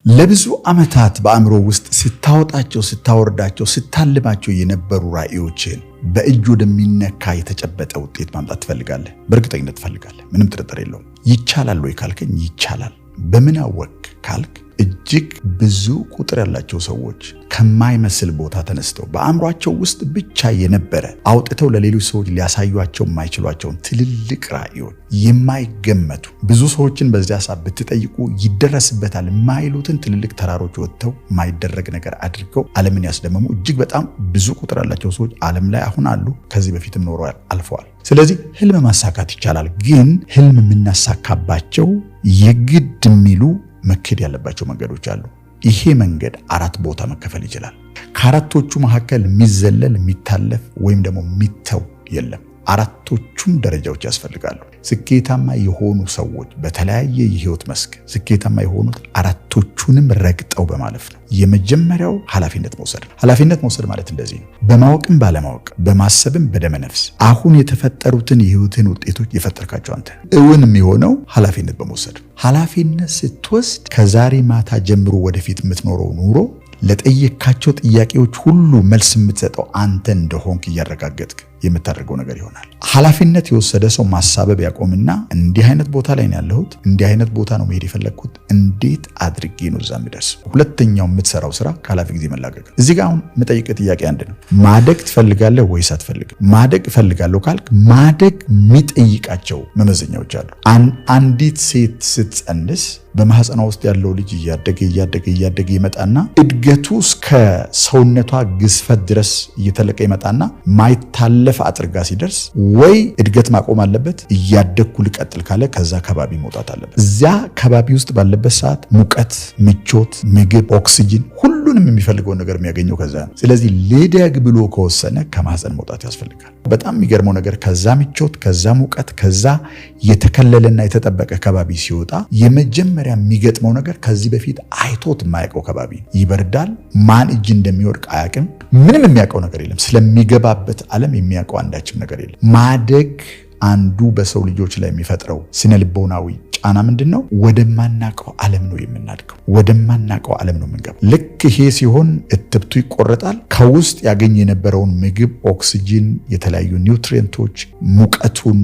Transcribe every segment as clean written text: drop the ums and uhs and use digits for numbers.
ለብዙ ዓመታት በአእምሮ ውስጥ ስታወጣቸው፣ ስታወርዳቸው፣ ስታልማቸው የነበሩ ራዕዮችን በእጅ ወደሚነካ የተጨበጠ ውጤት ማምጣት ትፈልጋለህ። በእርግጠኝነት ትፈልጋለህ። ምንም ጥርጥር የለውም። ይቻላል ወይ ካልከኝ ይቻላል። በምን አወቅ ካልክ እጅግ ብዙ ቁጥር ያላቸው ሰዎች ከማይመስል ቦታ ተነስተው በአእምሯቸው ውስጥ ብቻ የነበረ፣ አውጥተው ለሌሎች ሰዎች ሊያሳዩቸው የማይችሏቸውን ትልልቅ ራዕዮች፣ የማይገመቱ፣ ብዙ ሰዎችን በዚያ ሀሳብ ብትጠይቁ ይደረስበታል የማይሉትን ትልልቅ ተራሮች ወጥተው፣ የማይደረግ ነገር አድርገው ዓለምን ያስደመሙ እጅግ በጣም ብዙ ቁጥር ያላቸው ሰዎች ዓለም ላይ አሁን አሉ። ከዚህ በፊትም ኖረው አልፈዋል። ስለዚህ ህልም ማሳካት ይቻላል። ግን ህልም የምናሳካባቸው የግድ የሚሉ መኬድ ያለባቸው መንገዶች አሉ። ይሄ መንገድ አራት ቦታ መከፈል ይችላል። ከአራቶቹ መካከል የሚዘለል፣ የሚታለፍ ወይም ደግሞ የሚተው የለም። አራቶቹም ደረጃዎች ያስፈልጋሉ። ስኬታማ የሆኑ ሰዎች በተለያየ የህይወት መስክ ስኬታማ የሆኑት አራቶቹንም ረግጠው በማለፍ ነው። የመጀመሪያው ኃላፊነት መውሰድ ነው። ኃላፊነት መውሰድ ማለት እንደዚህ ነው። በማወቅም ባለማወቅ፣ በማሰብም በደመነፍስ አሁን የተፈጠሩትን የህይወትን ውጤቶች የፈጠርካቸው አንተ። እውን የሚሆነው ኃላፊነት በመውሰድ ነው። ኃላፊነት ስትወስድ ከዛሬ ማታ ጀምሮ ወደፊት የምትኖረው ኑሮ ለጠየካቸው ጥያቄዎች ሁሉ መልስ የምትሰጠው አንተ እንደሆንክ እያረጋገጥክ የምታደርገው ነገር ይሆናል። ኃላፊነት የወሰደ ሰው ማሳበብ ያቆምና እንዲህ አይነት ቦታ ላይ ነው ያለሁት፣ እንዲህ አይነት ቦታ ነው መሄድ የፈለግኩት፣ እንዴት አድርጌ ነው እዛ የምደርስ? ሁለተኛው የምትሰራው ስራ ከኃላፊ ጊዜ መላቀቅ። እዚህ ጋር አሁን የምጠይቅህ ጥያቄ አንድ ነው። ማደግ ትፈልጋለህ ወይስ አትፈልግም? ማደግ እፈልጋለሁ ካልክ ማደግ የሚጠይቃቸው መመዘኛዎች አሉ። አንዲት ሴት ስትጸንስ በማህፀኗ ውስጥ ያለው ልጅ እያደገ እያደገ እያደገ ይመጣና እድገቱ እስከ ሰውነቷ ግዝፈት ድረስ እየተለቀ ይመጣና ማይታለፍ አጥር ጋ ሲደርስ ወይ እድገት ማቆም አለበት፣ እያደግኩ ልቀጥል ካለ ከዛ ከባቢ መውጣት አለበት። እዚያ ከባቢ ውስጥ ባለበት ሰዓት ሙቀት፣ ምቾት፣ ምግብ፣ ኦክሲጅን፣ ሁሉንም የሚፈልገውን ነገር የሚያገኘው ከዛ ነው። ስለዚህ ልደግ ብሎ ከወሰነ ከማህፀን መውጣት ያስፈልጋል። በጣም የሚገርመው ነገር ከዛ ምቾት፣ ከዛ ሙቀት፣ ከዛ የተከለለና የተጠበቀ ከባቢ ሲወጣ የመጀመሪያ የሚገጥመው ነገር ከዚህ በፊት አይቶት የማያውቀው ከባቢ፣ ይበርዳል። ማን እጅ እንደሚወድቅ አያውቅም። ምንም የሚያውቀው ነገር የለም። ስለሚገባበት ዓለም የሚያውቀው አንዳችም ነገር የለም። ማደግ አንዱ በሰው ልጆች ላይ የሚፈጥረው ስነ ልቦናዊ ጫና ምንድን ነው? ወደማናውቀው ዓለም ነው የምናድገው። ወደማናውቀው ዓለም ነው የምንገባው። ልክ ይሄ ሲሆን እትብቱ ይቆረጣል። ከውስጥ ያገኝ የነበረውን ምግብ፣ ኦክሲጂን፣ የተለያዩ nutrient ኦች፣ ሙቀቱን፣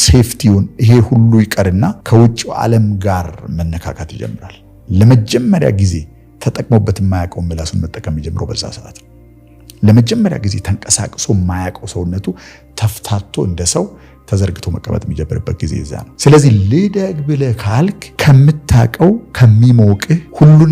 safety ውን፣ ይሄ ሁሉ ይቀርና ከውጭው ዓለም ጋር መነካካት ይጀምራል። ለመጀመሪያ ጊዜ ተጠቅሞበት የማያውቀውን ምላሱን መጠቀም የሚጀምረው በዛ ሰዓት ነው። ለመጀመሪያ ጊዜ ተንቀሳቅሶ የማያውቀው ሰውነቱ ተፍታቶ እንደ ሰው ተዘርግቶ መቀመጥ የሚጀምርበት ጊዜ እዛ ነው። ስለዚህ ልደግ ብለህ ካልክ ከምታውቀው፣ ከሚሞቅህ ሁሉን